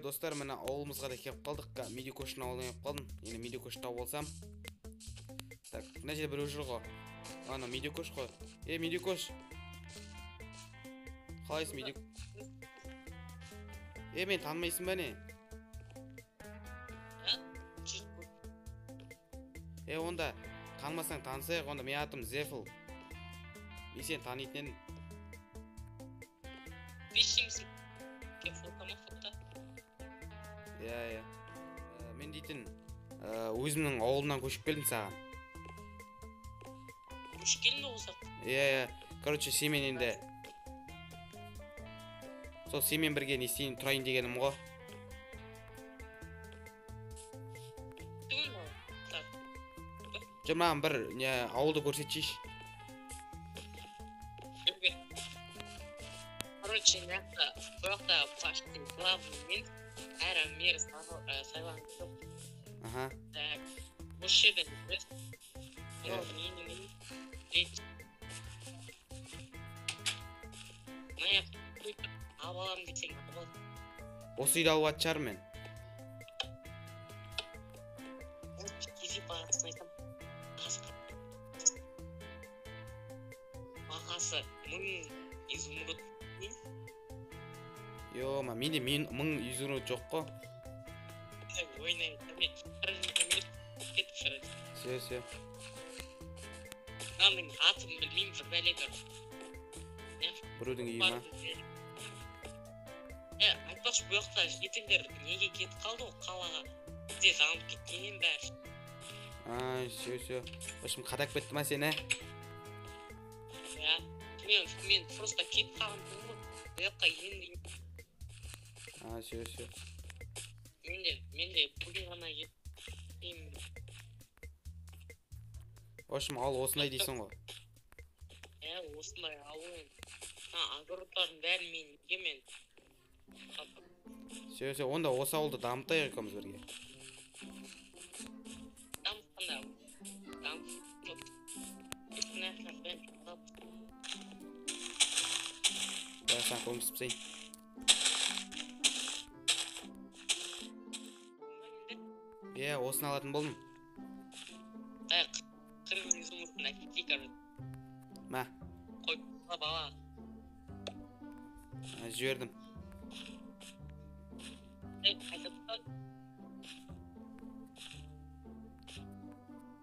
Достар, міне ауылымызға да келіп қалдық. Медикоштың ауылына келіп қалдым. Енді Медикош тауып алсам. Так, мына жерде біреу жүр ғой. Ана Медикош қой. Е, Медикош. Қалайсың, Медик? Е, мен танымайсың ба не? Е, онда танымасаң танысайық, онда менің атым Зефл. Мен сені танитын едім. Фото ма, фото? Иә, иә. Мен дейтін өзімнің ауылымнан көшіп келдім саған. Көшіп келдің бе осы? Иә, иә. Короче, сенімен енді сол сенімен бірге не істейін, тұрайын дегенім ғой. Жоқ, маған бір не ауылды көрсетшейші. Короче, мына бұл жақта почти главный мен, әрі мэр сайланып жоқ. Аха. Так, осы жерден біз мына алып аламын десең алып ал. Осы үйді алып алатын шығармын мен. Кезек бағасын айтамын. Бағасы 1000 изумруд. Ё-ма, менде 1000 изумруд жоқ қой. Ойнай, мен кетіп шығады. Все, все. Мынаның атын білмеймін, бір бәле бір. Біреудің үйі ма? Айтпақшы, бұл жақта жителдер неге кетіп қалды ғой қалаға? Бізде дамып кеткеннен бәрі. Ай, все, все. В общем, қадап кетті ма сені? Иә, мен просто кетіп қалғанмын ғой. Бұл жаққа енді. А, все, все. Мен де бүгін ғана кеттім. В общем, ауыл осындай дейсің ғой. Иә, осындай ауыл енді. Огородтардың бәрін мен егемін. Все, все, онда осы ауылды дамытайық екеуміз бірге. Дамытқанда, дамытып. Бәрі саған көмектесіп тастайын. Иә, осыны алатын болдым. Так, 40 изумрудын әкетейік, короче. Мә. Қойып бала. Жібердім. Қайта тұтады.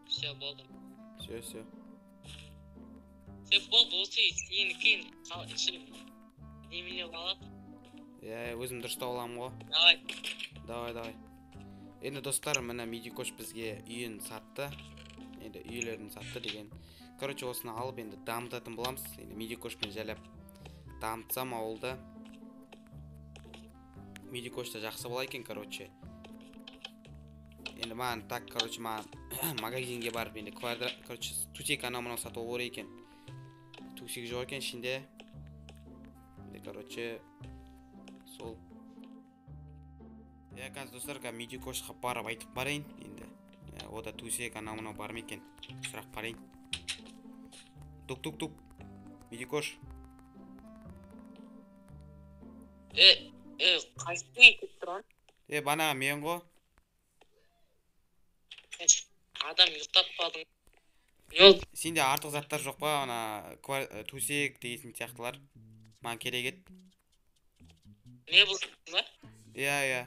Все, болды. Все, все. Все, болды, осы сенікі енді ішіп немене алады. Иә, өзім дұрыстап аламын ғой. Давай. Давай, давай. Енді достар, міне Медикош бізге үйін сатты. Енді үйлерін сатты деген. Короче, осыны алып енді дамытатын боламыз. Енді Медикошпен жайлап дамытсам ауылды. Медикош та жақсы бала екен, короче. Енді маған так, короче, маған магазинге барып енді квадрат, короче, төсек анау мынау сатып алу керек екен. Төсек жоқ екен ішінде. Енді, короче, сол. Иә, қазір достар, қазір Медикошқа барып айтып барайын. Енді ода төсек анау мынау бар ма екен? Сұрақ барайын. Тук тук тук. Медикош. Қайсың кетіп тұрған? Бана мен ғой. Адам ұйықтатпадың. Не болды? Сенде артық заттар жоқ па? Ана төсек деген сияқтылар. Маған керек еді. Не болды ба? Иә, иә.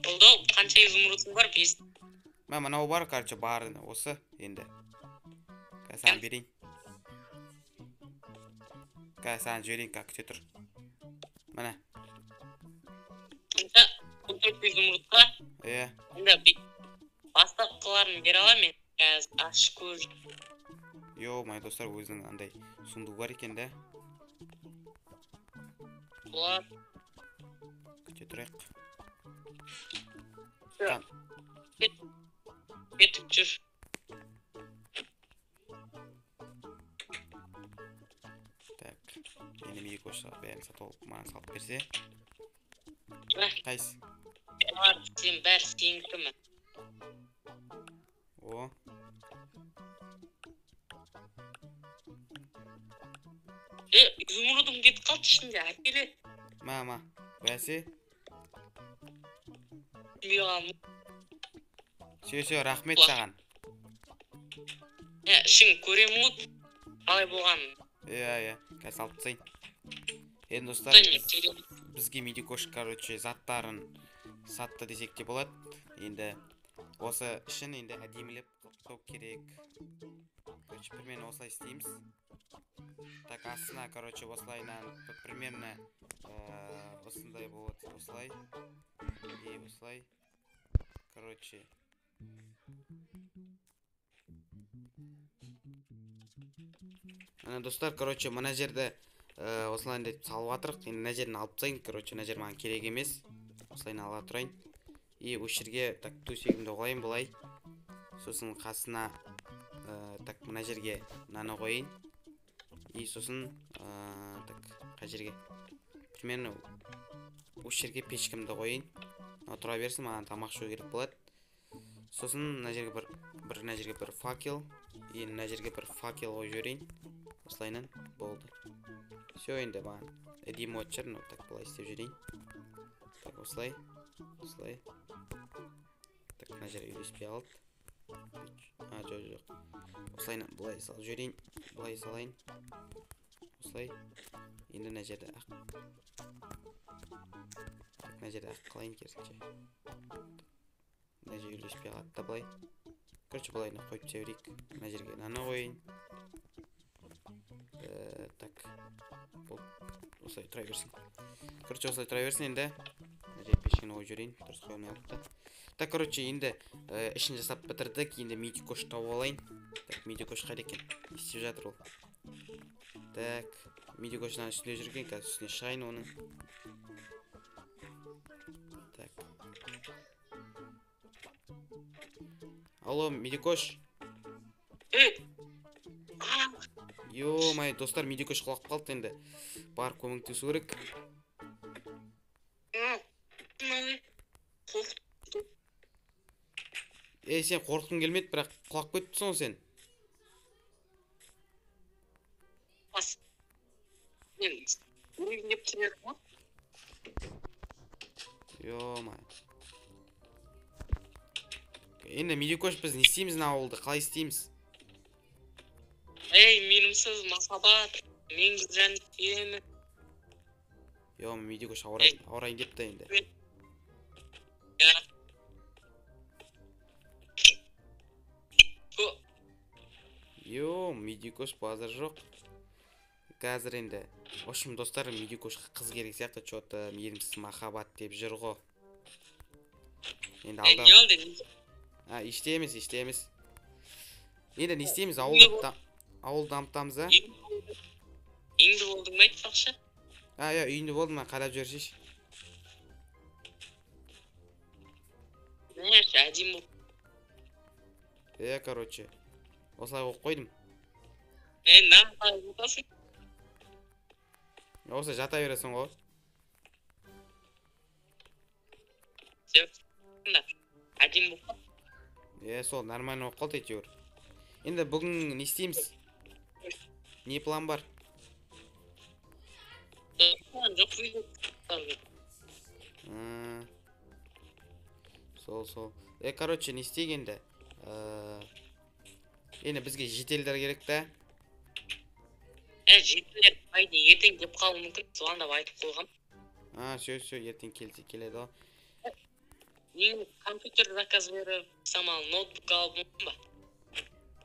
Болды, қанша изумрудың бар? 5. Мә, мынау бар, короче, бар осы енді. Қазір саған берейін. Қазір саған жіберейін, қазір күте тұр. Міне. Қанша? 14 изумрудқа? Иә. Енді бастапқыларын бере аламын мен. Қазір аш көр. Ё-моё, достар, өзінің андай сундугі бар екен да. Болады. Күте тұрайық. Кетіп жүр. Так, енді Медикош бәрін сатып алып, маған салып берсе. Қайсы? Сен бәрі сенікі ме? О. Изумрудым кетіп қалды ішінде, әкеле. Ма, ма. Бәсе. Түсінбей. Все, все, рахмет саған. Иә, ішін көремін ғой қалай болғанын. Иә, иә, қазір алып тастайын. Енді достар, бізге Медикош, короче, заттарын сатты десек те болады. Енді осы ішін енді әдемілеп қылып керек. Короче, примерно осылай істейміз. Так, астына, короче, осылайынан примерно осындай болады, осылай. И осылай. Короче. Ана достар, короче, мына жерді осылай деп салып жатырық. Енді мына жерін алып тастайын, короче, мына жер маған керек емес. Осылай ала тұрайын. И осы жерге так төсегімді қояйын былай. Сосын қасына так мына жерге мынаны қояйын. И сосын так қай жерге? Примерно осы жерге печкамды қояйын. Мынау тұра берсін, маған тамақ ішу керек болады. Сосын мына жерге бір мына жерге бір факел, и мына жерге бір факел қойып жіберейін. Осылайынан болды. Все, енді маған әдемі болатын шығар. Ну, так былай істеп жіберейін. Так, осылай, осылай. Так, мына жер үйлеспей қалды. А, жоқ, жоқ. Осылайынан былай салып жіберейін, былай салайын. Осылай. Енді мына жерді ақ. Так, мына жерді ақ қылайын керісінше. Мына жер үйлеспей қалады да былай. Короче, былай қойып жіберейік. Мына жерге мынаны қояйын. Так, болды. Осылай тұра берсін. Короче, осылай тұра берсін енді. Мына жерге пешкені қойып жіберейін. Дұрыс қоя алмай қалыпты. Так, короче, енді ішін жасап бітірдік. Енді Медикош тауып алайын. Так, Медикош қайда екен? Не істеп жатыр ол? Так, Медикош мынаның үстінде жүр екен. Қазір үстіне шығайын оның. Так. Алло, Медикош. Ё-моё, достар, Медикош құлап қалды енді. Барып көмектесу керек. Ей, сен қорқытқың келмеді, бірақ құлап кеттің ғой сен. Ё-моё. Енді Медикош, біз не істейміз мына ауылды? Қалай істейміз? Ей, менімсіз махаббат, мен жан сүйемін. Йо, Медикош ауырайын депті енді. Йо, Медикош базар жоқ. Қазір енді, в общем, достар, Медикошқа қыз керек сияқты, чё-то мейірімсіз махаббат деп жүр ғой. Енді алда. А, еште емес, еште емес. Енді не істейміз? Ауыл дамытамыз, а? Үйіңді болдың ба айтпақшы? А, иә, үйіңді болдым, маған қарап жібершейші. Знаешь, әдемі болып. Е, короче, осылай қойып қойдым. Е, нан қалай жатасың? Осылай жата бересің ғой. Все, әдемі болып қалды. Е, сол нормально болып қалды әйтеуір. Енді бүгін не істейміз? Не план бар? Жоқ. Сол, сол. Е, короче, не істейік енді? Енді бізге жителдер керек та. Е, жителдер пайда ертең келіп қалуы мүмкін, звондап айтып қойғам. А, все, все, ертең келсе келеді ғой. Мен компьютер заказ беріп, самал ноутбук алып мүмкін ба?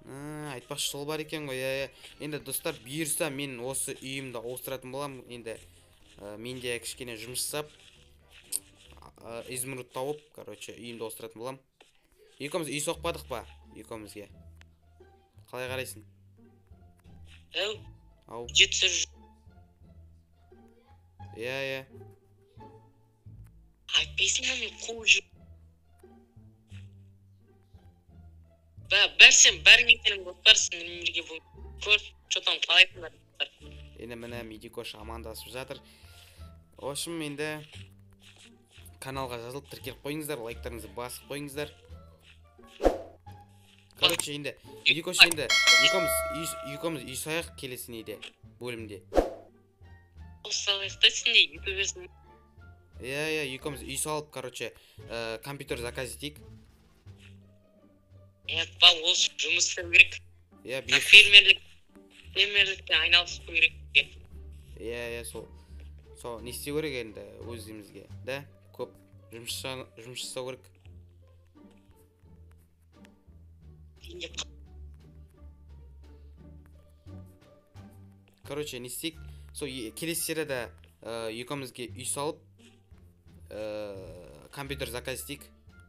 Айтпақшы сол бар екен ғой. Иә, иә. Енді достар, бұйырса мен осы үйімді ауыстыратын боламын. Енді мен де кішкене жұмыс жасап, изумруд тауып, короче, үйімді ауыстыратын боламын. Екеуміз үй соқпадық па? Екеумізге. Қалай қарайсың? Әу. Ау. Жетісір. Иә, иә. Айтпайсың ба, мен қуып жүр. Бәрсен, бәріңе сенім достар, сендермен бірге бұл көр, чё там, қалайсыңдар, достар? Енді міне Медикош амандасып жатыр. В общем, енді каналға жазылып тіркеліп қойыңыздар, лайктарыңызды басып қойыңыздар. Короче, енді Медикош, енді екеуміз үй саяқ келесі неде, бөлімде. Осы салайық та, сен де ютуберсің. Иә, екеуміз үй салып, короче, компьютер заказ етейік. Ба, ол үшін жұмыс істеу керек. Иә, Фермерлікпен айналысу керек. Иә, сол не істеу керек енді өзімізге, да? Көп жұмыс жасау керек. Короче, не істейік? Сол келесі серияда екеумізге үй салып, компьютер заказ етейік.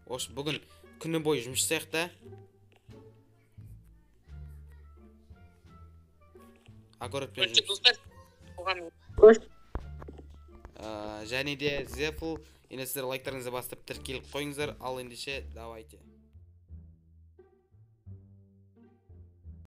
Осы бүгін күні бойы жұмыс жасайық та. Огородпен жұмыс. Және де Зефл, енді сіздер лайктарыңызды басып тіркеліп қойыңыздар. Ал ендеше, давайте.